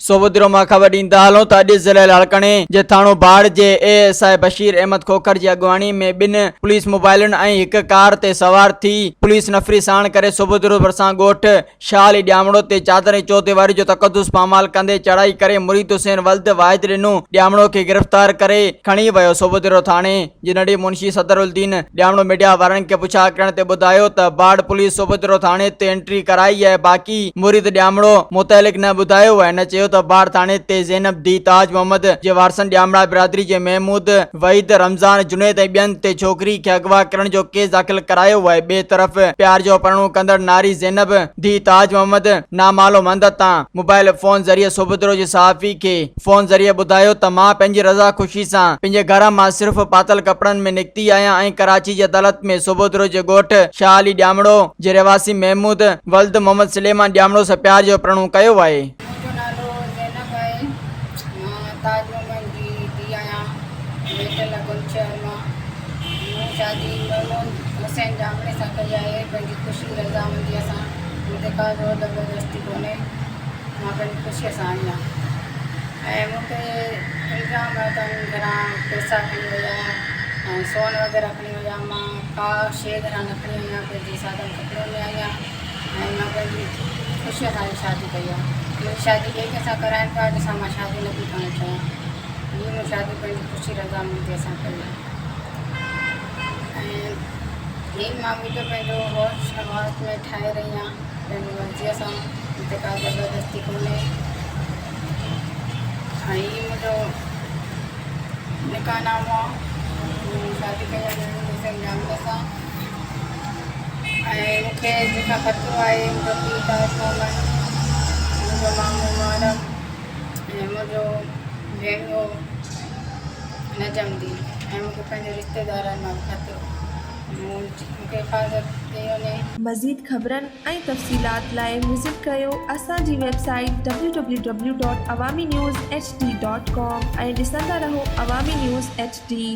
سوڀوديرو مان خبر ڏيندا هلون ته اڄ ضلعي لاڙڪاڻي جي ٿاڻو باڙ جي A S I Bashir Ahmed Khokhar جي اڳواڻي ۾ ٻن پوليس موبائلن ۽ هڪ ڪار تي سوار ٿي پوليس نفري ساڻ ڪري سوڀوديرو ڀرسان ڳوٺ شاهه علي ڄامڙو تي چادر ۽ چوديواري جو تقدس پامال ڪندي چڙهائي ڪري مريد حسين ولد واحد ڏنو ڄامڙو کي گرفتار ڪري کڻي ويو سوڀوديرو ٿاڻي جي نڙي منشي صدر الدين ڄامڙو ميڊيا وارن کي پڇا ڪرڻ تي ٻڌايو ته باڙ پوليس سوڀوديرو ٿاڻي تي انٽري ڪرائي آهي باقي مريد ڄامڙو متعلق نه ٻڌايو آهي هن چيو ته باڙ ٿاڻي تي زينب ڌي تاج محمد جي وارثن ڄامڙا برادري جي محمود وحيد رمضان جنيد ۽ ٻين تي ڇوڪري کي اغوا ڪرڻ جو ڪيس داخل ڪرايو آهي ٻئي طرف پيار جو پرڻو ڪندڙ ناري زينب ڌي تاج محمد نامعلوم هنڌ تان موبائل فون ذريعي سوڀوديرو جي صحافي کي فون ذريعي ٻڌايو ته مان پنهنجي رضا خوشي سان پنهنجي گهر مان صرف پاتل ڪپڙن ۾ نڪتي آهيان ۽ ڪراچي جي عدالت ۾ سوڀوديرو جي ڳوٺ شاهه علي ڄامڙو جي رهواسي محمود ولد محمد سليمان ڄامڙو سان پيار جو پرڻو ڪيو آهي. منهنجو نالو زينب آهي مان تاج محمد جي ڌيء آهيان ويٺل گل شهر مان مون شادي محمود حسين ڄامڙي سان ڪئي آهي پنهنجي خوشي رضامنديء سان مون تي ڪا زور زبردستي ڪونهي مان پنهنجي خوشيء سان آئي آهيان ۽ مون تي الزام آهي ته آئون گهران پئسا کڻي وئي آهيان ۽ سون وغيره کڻي وئي آهيان مان ڪا شيء گهران نه کڻي وئي آهيان پنهنجي سادن ڪپڙن ۾ آئي آهيان ۽ مان پنهنجي خوشيء سان هي شادي ڪئي آهي منهنجي شادي ٻئي ڪنهن سان ڪرائين پيا جنهن سان مان شادي نه پئي ڪرڻ چاهيان هي مون شادي پنهنجي خوشي رضامنديء سان ڪئي آهي ۽ هي مان وڊيو پنهنجو هوش حواس ۾ ٺاهي رهي آهيان پنهنجي مرضيء سان مون تي ڪا زبردستي ڪونهي ۽ هي منهنجو نڪاح نامو آهي مون شادي ڪئي آهي محمود حسين جامڙي سان ۽ مون کي جنهن کان خطرو آهي منهنجو پيء تاج محمد منهنجو مامو محرم ۽ منهنجو ڀيڻيو نجم الدين ۽ مون کي پنهنجي رشتيدارن مان به خطرو مون کي حفاظت ڪئي وڃي. مزيد خبرن ۽ تفصيلات لاء وزٽ ڪريو اسان جي website W W W dot Awami news H D dot com ۽ ڏسندا رهو عوامي نيوز ايڇ ڊي.